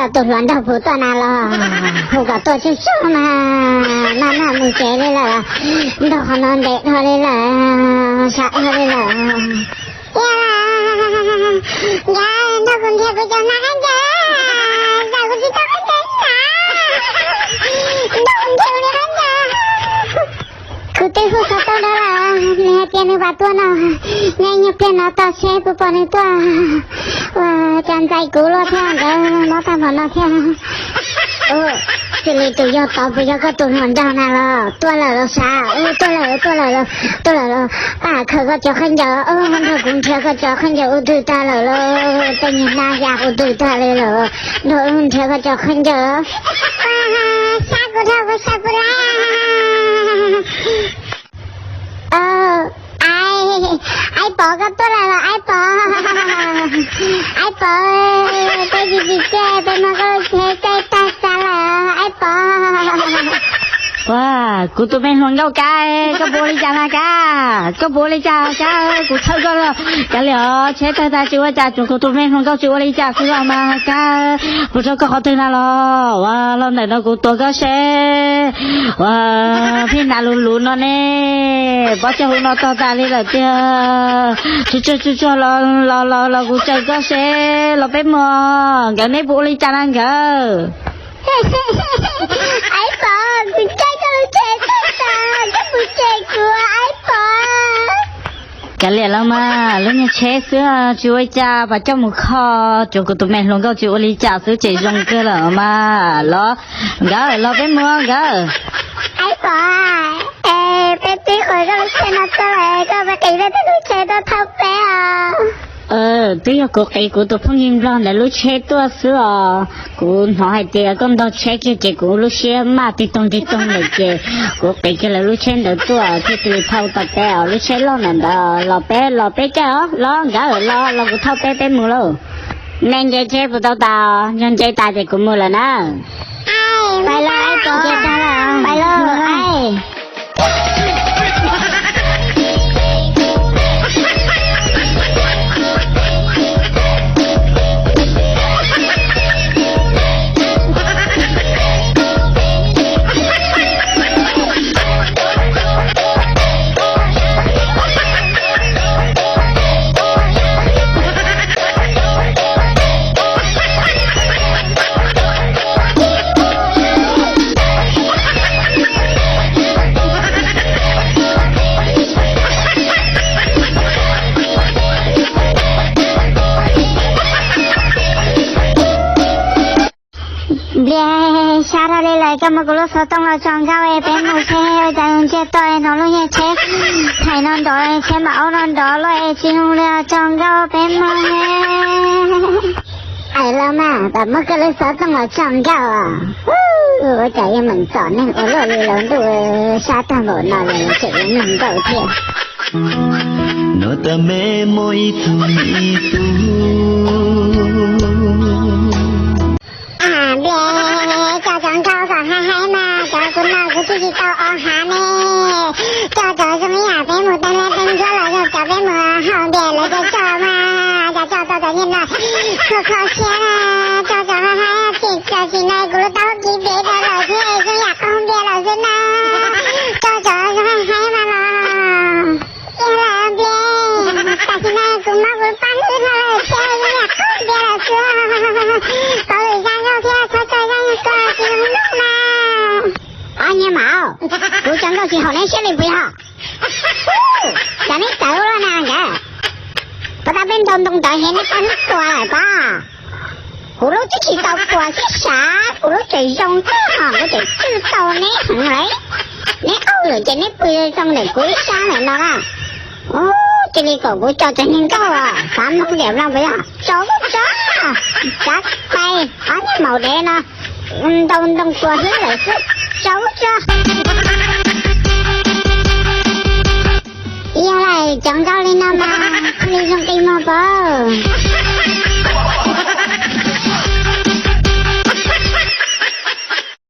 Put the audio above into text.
Tus hluas nraug puas tuaj na los? Hu kom tuaj tsuag tsuag mas, noj noj mus tsev li lawm, nrog qhov no ntev dhau li lawm, sab dhau li lawm. Yog, nrog kuv nrhiav kuv cov hnav khaub ncaws, kuv tsis tau khaub ncaws na, nrog kuv nrhiav kuv cov hnav khaub ncaws. Kuv twb hu xov tooj rau lawm, nws hais tias nws mam tuaj no, nyob ib nyuag pliag no tau tsheb kuv pom nws tuaj. Ua cas ntxais kuv luaj thiab nkawd, mob tag npaum no thiab. Xws li tus yog tod puas yog koj tus hluas nraug na los? Tuaj lawm los sav, tuaj lawm, tuaj lawm, tuaj lawm los. Pab khaws koj cov khaub ncaws, nrog kuv nrhiav koj cov khaub ncaws ua twg tag lawm los, tej niag hnab ya ua twg tag li lawm, nrog wb nrhiav koj cov khaub ncaws. Sav kuv dhau kuv sav kuv lab. Aib, aib Pov, koj tuaj lawm los aib Pov? Aib Pov, peb tsis tsis txiaj, peb muab koj lub tsheb caij tag tag lawm aib Pov. Ua, kuv tus me hluas nkauj Kab, koj puas ua li cas na Kab? Koj puas ua li cas Kab? Kuv thawj koj, kav liam, tsheb tawg tas tsis ua cas, tsuas kuv tus me hluas nkauj tsis ua li cas xwb los mas Kab. Kuv rau koj qhov twg na los? Ua, los ntawm no kuv tuav koj seb. Ua, phij hnav luv luv no ne, pob coj hauv no tog tas li lawm tiag. Tsuag tsuag tsuag tsuag los los los los kuv tsaws koj seb los peb mus. Nkawd neb puas ua li cas na nkawd? Aib Pov, kuv caij koj lub tsheb tag tas, koj puas cem kuv aib Pov? Kav liam los mas, lub niag tsheb xwb tsis ua li cas, pas coj mus kho, tsuas kuv tus me hluas nkauj tsis ua li cas xwb ces zoo kawg lawm mas. Los nkawd, los peb mus nkawd. Aib Pov, peb twb qhia koj lub tsheb no tuaj lawm, koj pab qiv peb tus lub tsheb tuaj thauj peb os. Twb yog kuv qiv kuv tus phooj ywg nplog ntawd lub tsheb tuaj xwb os. Kuv hnov hais tias koj ntog tsheb kiag ces kuv lub siab maj tig toog tig toog lawm ces kuv qiv kiag lawv lub tsheb ntawd tuaj thiaj li thauj tau peb os. Lub tsheb loj ntawm ntawd los peb, los peb caij os, los nkawd los, los kuv thauj peb, peb mus lauj. Nej nce tsheb puas tau tas? Yog nce tas ces kuv mus lawm na. Pais lauj, pais lauj. Npliag, sab dhau li lawm, koj muab kuv lub xov tooj los tso nkauj es peb mus seb ua cas ntsiag to es hnov lub niag tsheb thais no nrov, tsheb mam aub no nrov loj es tsis zoo li, tso nkauj peb mus. Aws, los mas, pab muab koj lub xov tooj los tso nkauj. Ua cas yeej meem txom neeg ua luaj li los ntuj, sab tag npaum no los tseem yuav mloog nkauj thiab. No tas me muaj ib tug me ib tug. Npias, cov cov nkauj kom haib haib mas, cov kuv no kuv twb tsis tau o hav ne. Cov cov zoo ib yam peb mus teeb liab teeb ntsuab los yog cov peb mus haus npias lawv cov cov mas, cov cov tau cov niag no kho kho siab na. Cov cov haib haib ces tam sim no kuv lub taub hau kiv pem rau lawm xwb, zoo yam qaug npias lawm xwb na. Cov cov zoo haib haib mas los. Ib lawm npias, tam sim no kuv mob kuv paj hlwb dhau lawm thiab, zoo yam qaug npias lawm xwb. Tau lwm zaj nkauj thiab txhob tso zaj nkauj tsis zoo nkauj na. Ob niag maum, kuv tso nkauj tsis haum neb siab li puas yog? Cas neb txawv ua luaj na nkawd. Puas tas peb ntoo ntoo ntawd heev neb paj hlwb tuag lawm pob? Kuv lub twb tsis tau tuag thiab sav, kuv lub tseem zoo kawg, kuv tseem tswj tau neb heev lawm. Neb qaug lawm ces neb pw zoo ntawm kuv ib sab ntawm no na. Ub, cia li kom kuv tso tsev niag nkauj, xav mloog diam mloog puas yog? Tso kuj tso, tsav pais, ob niag maum dev no, ntoo ntoo tuag hlwb lawm xwb, tso kuj tso. Yog lawm, cov nkauj li no mas thiaj li zoo qis mog pob.